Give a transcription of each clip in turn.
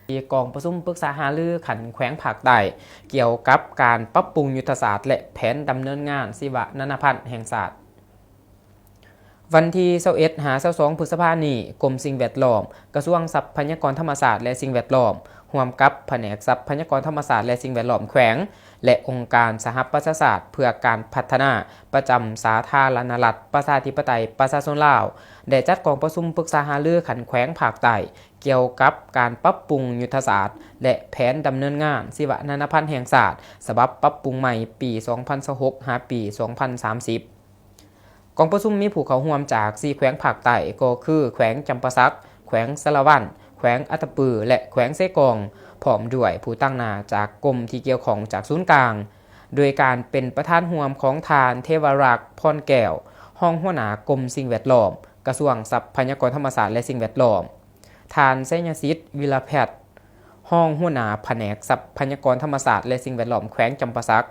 ທີ່ກອງປະຊຸມປຶກສາຫາລືຂັ້ນແຂວງພາກໃຕ້ ກ່ຽວກັບການປັບປຸງຍຸດທະສາດ ແລະ ແຜນດຳເນີນງານຊີວະນານາພັນແຫ່ງຊາດ. ວັນທີຊາວເອັດ ຫາ ຊາວສອງ ພຶດສະພານີ້, ກົມສິ່ງແວດລ້ອມ, ກະຊວງຊັບພະຍາກອນທຳມະຊາດ ແລະ ສິ່ງແວດລ້ອມ, ຮ່ວມກັບພະແນກຊັບພະຍາກອນທຳມະຊາດ ແລະ ສິ່ງແວດລ້ອມແຂວງ ແລະ ອົງການສະຫະປະຊາຊາດເພື່ອການພັດທະນາ ປະຈຳສາທາລະນະລັດ ປະຊາທິປະໄຕ ປະຊາຊົນລາວ ໄດ້ຈັດກອງປະຊຸມປຶກສາຫາລືຂັ້ນແຂວງພາກໃຕ້ ກ່ຽວກັບການປັບປຸງຍຸດທະສາດ ແລະ ແຜນດຳເນີນງານຊີວະນານາພັນແຫ່ງຊາດ ສະບັບປັບປຸງໃໝ່ ປີສອງພັນຊາວຫົກ ຫາ ປີສອງພັນສາມສິບ. ກອງປະຊຸມມີຜູ້ເຂົ້າຮ່ວມຈາກສີ່ແຂວງພາກໃຕ້ ກໍຄື ແຂວງຈຳປາສັກ, ແຂວງສາລະວັນ, ແຂວງອັດຕະປື ແລະ ແຂວງເຊກອງ, ພ້ອມດ້ວຍຜູ້ຕາງໜ້າຈາກກົມທີ່ກ່ຽວຂ້ອງຈາກສູນກາງ, ໂດຍການເປັນປະທານຮ່ວມຂອງທ່ານ ເທວະລັກ ພອນແກ້ວ, ຮອງຫົວໜ້າກົມສິ່ງແວດລ້ອມ, ກະຊວງຊັບພະຍາກອນທຳມະຊາດ ແລະ ສິ່ງແວດລ້ອມ, ທ່ານ ໄຊຍະສິດ ວິລະແພດ, ຮອງຫົວໜ້າພະແນກຊັບພະຍາກອນທຳມະຊາດ ແລະ ສິ່ງແວດລ້ອມແຂວງຈຳປາສັກ,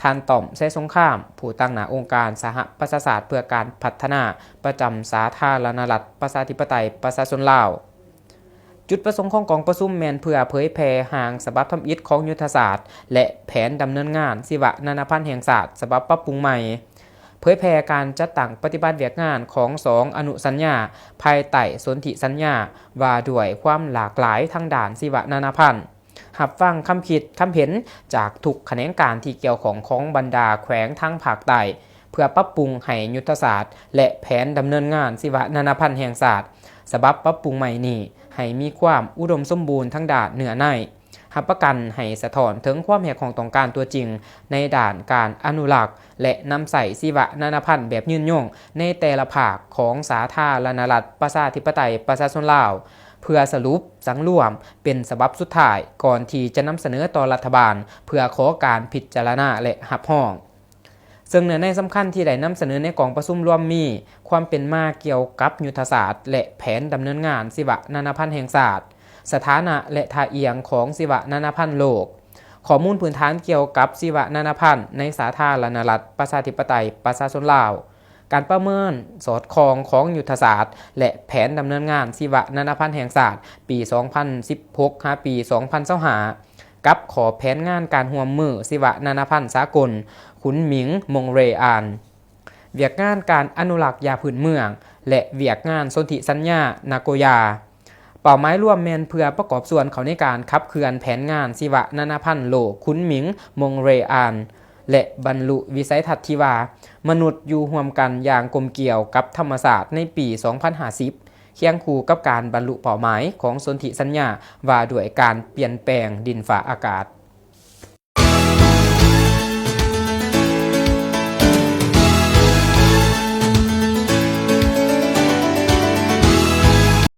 ທ່ານ ຕ້ອມ ໄຊສົງຄາມ, ຜູ້ຕາງໜ້າອົງການສະຫະປະຊາຊາດເພື່ອການພັດທະນາ ປະຈຳສາທາລະນະລັດ ປະຊາທິປະໄຕ ປະຊາຊົນລາວ. ຈຸດປະສົງຂອງກອງປະຊຸມແມ່ນເພື່ອເຜີຍແຜ່ຮ່າງສະບັບທຳອິດຂອງຍຸດທະສາດ ແລະ ແຜນດຳເນີນງານຊີວະນານາພັນແຫ່ງຊາດ ສະບັບປັບປຸງໃໝ່, ເຜີຍແຜ່ການຈັດຕັ້ງປະຕິບັດວຽກງານຂອງສອງອະນຸສັນຍາ ພາຍໃຕ້ສົນທິສັນຍາວ່າດ້ວຍຄວາມຫຼາກຫຼາຍທາງດ້ານຊີວະນານາພັນ, ຮັບຟັງຄຳຄິດຄຳເຫັນຈາກທຸກຂະແໜງການທີ່ກ່ຽວຂ້ອງຂອງບັນດາແຂວງທາງພາກໃຕ້ ເພື່ອປັບປຸງໃຫ້ຍຸດທະສາດ ແລະ ແຜນດຳເນີນງານຊີວະນານາພັນແຫ່ງຊາດ ສະບັບປັບປຸງໃໝ່ນີ້ ໃຫ້ມີຄວາມອຸດົມສົມບູນທາງດ້ານເນື້ອໃນ, ຮັບປະກັນໃຫ້ສະທ້ອນເຖິງຄວາມຮຽກຮ້ອງຕ້ອງການຕົວຈິງໃນດ້ານການອະນຸລັກ ແລະ ນຳໃຊ້ຊີວະນານາພັນແບບຍືນຍົງໃນແຕ່ລະພາກຂອງສາທາລະນະລັດ ປະຊາທິປະໄຕ ປະຊາຊົນລາວ, ເພື່ອສະຫຼຸບສັງລວມເປັນສະບັບສຸດທ້າຍ ກ່ອນທີ່ຈະນຳສະເໜີຕໍ່ລັດຖະບານ ເພື່ອຂໍການພິຈາລະນາ ແລະ ຮັບຮອງ. ເຊິ່ງເນື້ອໃນສຳຄັນທີ່ໄດ້ນຳສະເໜີໃນກອງປະຊຸມລວມມີ ຄວາມເປັນມາກ່ຽວກັບຍຸດທະສາດ ແລະ ແຜນດຳເນີນງານຊີວະນານາພັນແຫ່ງຊາດ, ສະຖານະ ແລະ ທ່າອ່ຽງຂອງຊີວະນານາພັນໂລກ, ຂໍ້ມູນພື້ນຖານກ່ຽວກັບຊີວະນານາພັນໃນສາທາລະນະລັດ ປະຊາທິປະໄຕ ປະຊາຊົນລາວ, ການປະເມີນສອດຄ່ອງຂອງຍຸດທະສາດ ແລະ ແຜນດຳເນີນງານຊີວະນານາພັນແຫ່ງຊາດ ປີສອງພັນສິບຫົກ ຫາ ປີສອງພັນຊາວຫ້າ ກັບຂອບແຜນງານການຮ່ວມມືຊີວະນານາພັນສາກົນ ຂຸນໝິງ ມົງເຣອານ, ວຽກງານການອະນຸລັກຢາພື້ນເມືອງ ແລະ ວຽກງານສົນທິສັນຍານາໂກຢາ. ເປົ້າໝາຍລວມແມ່ນເພື່ອປະກອບສ່ວນເຂົ້າໃນການຂັບເຄື່ອນແຜນງານຊີວະນານາພັນໂລກ ຂຸນໝິງ ມົງເຣອານ ແລະ ບັນລຸວິໄສທັດທີ່ວ່າ ມະນຸດຢູ່ຮ່ວມກັນຢ່າງກົມກ່ຽວກັບທຳມະຊາດໃນປີສອງພັນຫ້າສິບ ຄຽງຄູ່ກັບການບັນລຸເປົ້າໝາຍຂອງສົນທິສັນຍາວ່າດ້ວຍການປ່ຽນແປງດິນຟ້າອາກາດ.